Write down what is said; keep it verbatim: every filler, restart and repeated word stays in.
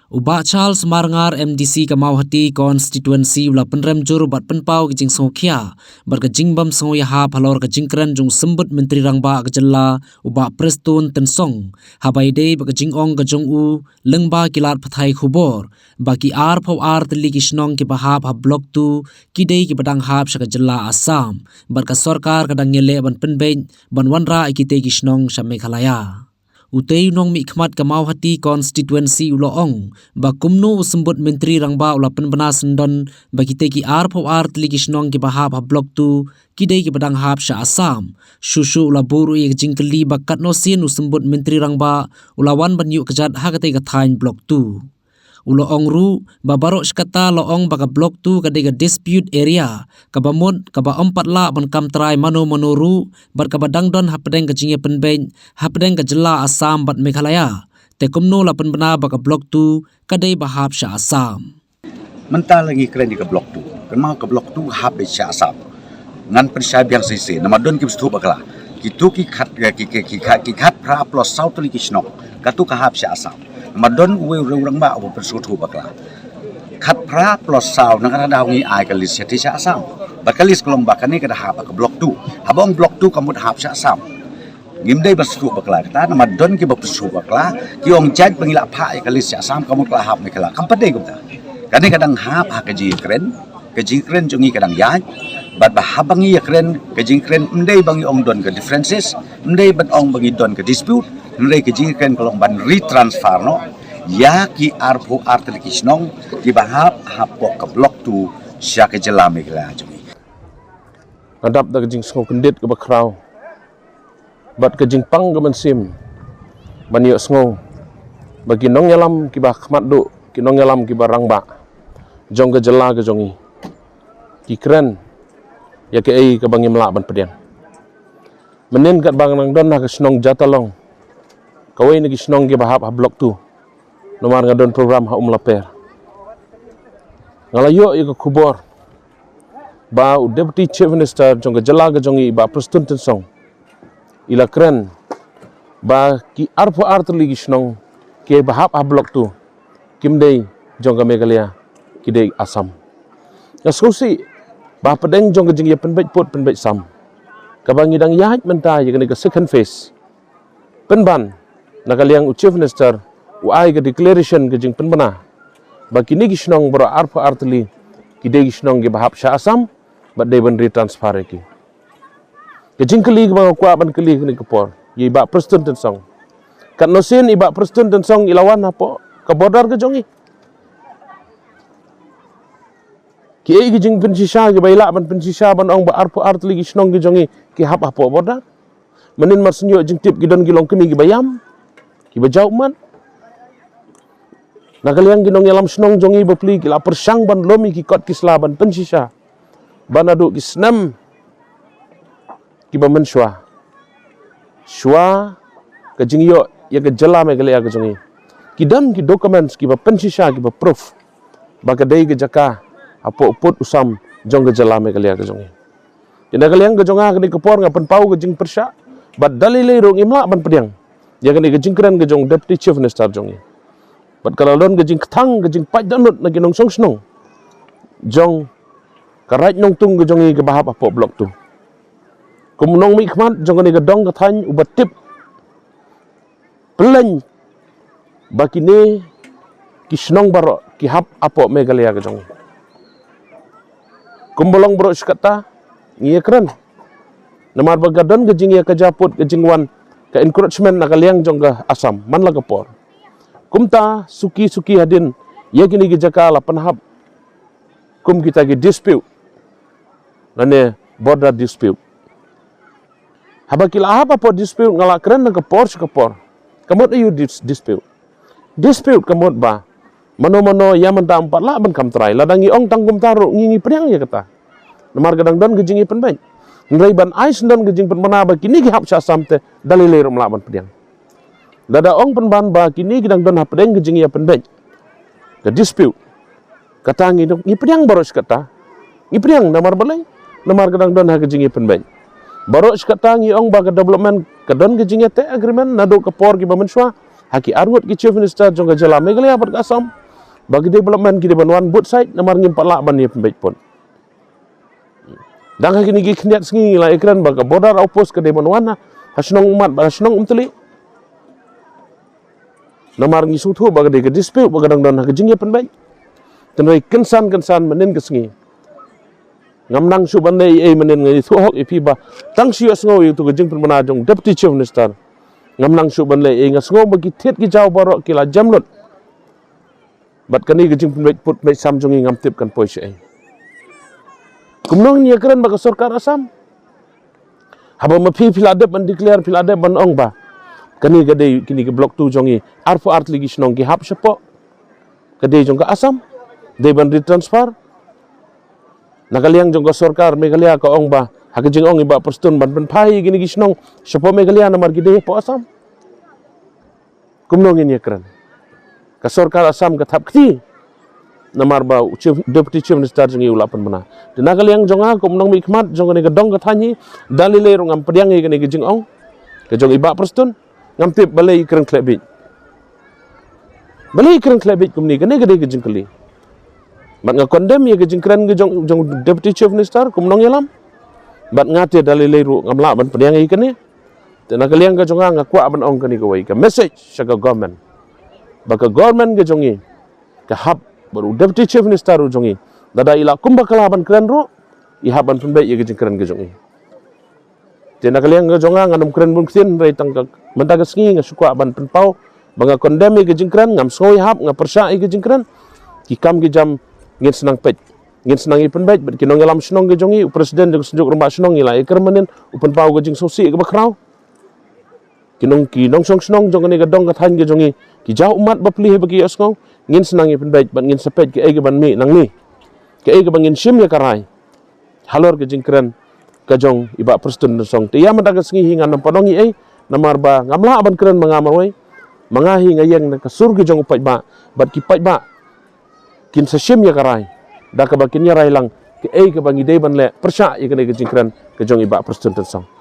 U Bah Charles Marngar, M D C ka Mawhati Constituency, u la pynrem jur bad pynpaw ka jingsngewkhia bad ka jingbym sngewïahap halor ka jingkren jong u Symbud Myntri Rangbah ka jylla, u Bah Prestone Tynsong, haba ïadei bad ka jingong ka jong u lyngba ki lad pathai khubor ba ki arphew ar tylli ki shnong kiba hap ha Block two ki dei kiba dang hap sha ka jylla Assam, bad ka sorkar ka dang ïaleh ban pynbeit ban wanrah ïa kitei ki shnong sha Meghalaya. Utei u nongmihkhmat ka Mawhati Constituency u la ong ba kumno u Symbud Myntri Rangbah u la pynbna syndon ba kitei ki arphew ar tylli ki shnong kiba hap ha Block two ki dei kiba dang hap sha Assam. Shuh shuh u la buh ruh ïa ka jingkylli ba katno sien u Symbud Myntri Rangbah u la wan ban ïuh kjat ha katei ka thaiñ Block two. U la ong ruh ba baroh shi katta la ong ba ka Block two ka dei ka dispute area, kaba mut kaba ym pat lah ban kam trai mano mano ruh, bad kaba dang don hapdeng ka jingïapynbeit hapdeng ka jylla Assam bad Meghalaya. Te kumno la pynbna ba ka Block two ka dei ba hap sha Assam? Mynta la ngi kren ïa ka Block two. Kynmaw ka Block two hap beit sha Assam. Ngan pynshai biang shisha, namar don kiba sngewthuh bakla. Kitu ki khat, ki, ki, ki, ki khat, ki khatphra plus saw tylli ki shnong, katu ka hap sha Assam. Namar don uwei u rangbah uba pynsngewthuh bakla. Khatphra plus saw, na kata ka daw ngi ai ka list shatei sha Assam. Bad ka list ka long ba kane ka da hap ha ka Block two. Haba ong Block two ka mut hap sha Assam. Ngim dei ban sngewthuh bakla kata, namar don kiba pynsngewthuh bakla, ki ong jait ba ngi la phah ïa ka list sha Assam ka mut ka la hap Meghalaya. Kam pat dei kumta. Kane ka dang hap ha ka jingkren, ka jingkren jong ngi ka dang ïaid, bad ba haba ngi ïakren, ka jingkren ym dei ba ngi ong don ka differences, ym dei ban ong ba ngi don ka dispute, hynrei ka jingkren ka long ban retransfer noh ïa ki arphew ar tylli ki shnong kiba hap hapoh ka Block two sha ka jylla Meghalaya jong ngi. Nga dap da ka jingsngewkyndit kaba khraw bad ka jingpang ka mynsiem ban ïohsngew ba ki nongïalam kiba khmat duh, ki nongïalam kiba rangbah jong ka jylla ka jong ngi, ki kren ïa kaei kaba ngim lah ban pdiang. Mynnin katba nga nang don ha ka shnong Jatalong, kawei na ki shnong kiba hap ha Block two, namar nga don program ha Umlaper, nga la ïoh ïa ka khubor ba u Deputy Chief Minister jong ka jylla ka jong ngi, i Bah Prestone Tynsong, i la kren ba ki arphew ar tylli ki shnong kiba hap ha Block two kim dei jong ka Meghalaya, ki dei Assam. Nga sngewsih ba hapdeng jong ka jingïapynbeit pud pynbeit sam, kaba ngi dang ïaid mynta ïa kane ka second phase, pynban na ka liang u Chief Minister u ai ka declaration, ka jingpynbna ba kine ki shnong baroh arphew ar tylli ki dei ki shnong kiba hap sha Assam, bad dei ban retransfer ïa ki. Ka jingkylli kaba nga kwah ban kylli kane ka por ïa i Bah Prestone Tynsong, katno sien i Bah Prestone Tynsong i la wan hapoh ka border ka jong ngi? Kiei ki jingpynshisha kiba i lah ban pynshisha ban ong ba arphew ar tylli ki shnong ki jong ngi ki hap hapoh border? Mynnin mar shu ïoh jingtip ki don ki longkmie kiba ïam, kiba jaw ummat. Na ka liang ki nongïalam shnong jong ngi bapli ki la pyrshang ban lum ïa ki kot ki sla ban pynshisha ba naduh ki snem kiba mynshuwa, shuwa ka jingïoh ïa ka jylla Meghalaya ka jong ngi, ki don ki documents kiba pynshisha, kiba proof ba ka dei ka jaka hapoh pud u sam jong ka jylla Meghalaya ka jong ngi. Te na ka liang ka jong nga kane ka por nga pynpaw ka jingpyrshah, bad da lei lei ruh ngim lah ban pdiang ïa kane ka jingkren ka jong Deputy Chief Minister jong ngi. Bad ka la don ka jingkthang, ka jingpait dohnud na ki nongshong shnong jong ka Raid Nongtung ka jong ngi kaba hap hapoh Block two. Kum u nongmihkhmat jong kane ka dong ka thaiñ uba tip pylleng ba kine ki shnong baroh ki hap hapoh Meghalaya ka jong ngi. Kumba long baroh shi katta ngi ïakren, namar ba ka don ka jingïakajia pud, ka jingwan ka encroachment na ka liang jong ka Assam man la ka por. Kumta suki suki hadien ïa kine ki jaka la pynhap kum kita ki dispute lane border dispute. Haba ki la hap hapoh dispute, nga la kren na ka por sha ka por, ka mut aïu dis-, dispute? Dispute ka mut ba mano mano ïa mynta ym pat lah ban kam trai. Lada ngi ong tang kumta ruh ngi, ngi pdiang ïa kata, namar ka dang don ka jingïapynbeit. Hynrei ban ai sngewdon ka jingpynbna ba kine ki hap sha Assam te da lei lei ruh ym lah ban pdiang. Lada ong pynban ba kine ki dang don hapdeng ka jingïapynbeit, ka dispute, kata ngi, ngi pdiang baroh shi katta. Ngi pdiang namar balei? Namar ka dang don ha ka jingïapynbeit. Baroh shi katta ngi ong ba ka development ka don ka jingïateh agreement naduh ka por kiba mynshuwa ha ki arngut ki Chief Minister jong ka jylla Meghalaya bad ka Assam. ba ki development ki dei ban wan both side, namar ngim pat lah ban ïa pynbeit pun. Dang ha kine ki khyndiat sngi ngi la ïakren ba ka border outpost ka dei ban wan ha shnong Ummat bad ha shnong Umtali. Namar ngi sngewthuh ba ka dei ka dispute ba ka dang don ha ka jingïapynbeit. Hynrei kynsan kynsan mynnin ka sngi ngam nang shuh ban leh ei ei mynnin, nga ïathuh hok ïa phi ba tang shu ïohsngew ïa uto ka jingpynbna jong Deputy Chief Minister. Ngam nang shuh ban leh ei, nga sngew ba ki thied ki jaw baroh ki la jem lut. Bad kane ka jingpynbeit put pynbeit sam jong ngi ngam tip kan poi shaei. Kumno ngin ïakren bad ka sorkar Assam? Haba ma phi phi la dep ban declare, phi la dep ban ong ba kane ka dei, kine ki block two jong ngi, arphew ar tylli ki shnong ki hap shapoh, ka dei jong ka Assam, dei ban retransfer. Na ka liang jong ka sorkar Meghalaya ka ong ba ha ka jingong i Bah Prestone ban pynphai kine ki shnong shapoh Meghalaya namar ki dei hapoh Assam. Kumno ngin ïakren? Ka sorkar Assam ka thap kti namar ba u chief, Deputy Chief Minister jong ngi u la pynbna. Te na ka liang jong nga kum u nongmihkhmat jong kane ka dong ka thaiñ hi, da lei lei ruh ngam pdiang ïa kane ka jingong ka jong i Bah Prestone. Ngam tip balei i kren khlem bieit. Balei i kren khlem bieit kumne, kane ka dei ka jingkylli. Bad nga condemn ïa ka jingkren ka jong, jong Deputy Chief Minister kum u nongïalam. Bad nga te da lei lei ruh ngam lah ban pdiang ïa kane. Te na ka liang ka jong nga nga kwah ban ong kane kawei ka message sha ka government, ba ka government ka jong ngi ka hap, bad u Deputy Chief Minister u jong ngi, lada i lah kumba ka lah ban kren ruh, i hap ban pynbeit ïa ka jingkren ka jong ngi. Te na ka liang ka jong nga ngan ym kren bun ktien, hynrei tang ka mynta ka sngi nga shu kwah ban pynpaw ba nga condemn ïa ka jingkren, ngam sngew ïahap, nga pyrshah ïa ka jingkren. Ki kam ki jam ngin sa nang peit, ngin sa nang ïa pynbeit. Bad ki nongïalam shnong ka jong ngi, u president jong ka Synjuk Rangbah Shnong, ngi la ïakren mynnin, u pynpaw ka jingsngewsih kaba khraw. Ki nong, ki nongshong shnong jong kane ka dong ka thaiñ ka jong ngi ki jaw ummat bapli haba ki ïohsngew, ngin sa nang ïa pynbeit bad ngin sa peit kaei kaban mih nangne, kaei kaba ngin shim ïa ka rai halor ka jingkren ka jong i Bah Prestone Tynsong. Te ïa mynta ka sngi hi ngan ym pynong ei ei, namar ba ngam lah ban kren ma nga marwei. Ma nga hi nga ïeng na ka sur ka jong u paidbah, bad ki paidbah kin sa shim ïa ka rai da kaba kin ïa rai lang kaei kaba ngi dei ban leh pyrshah ïa kane ka jingkren ka jong i Bah Prestone Tynsong.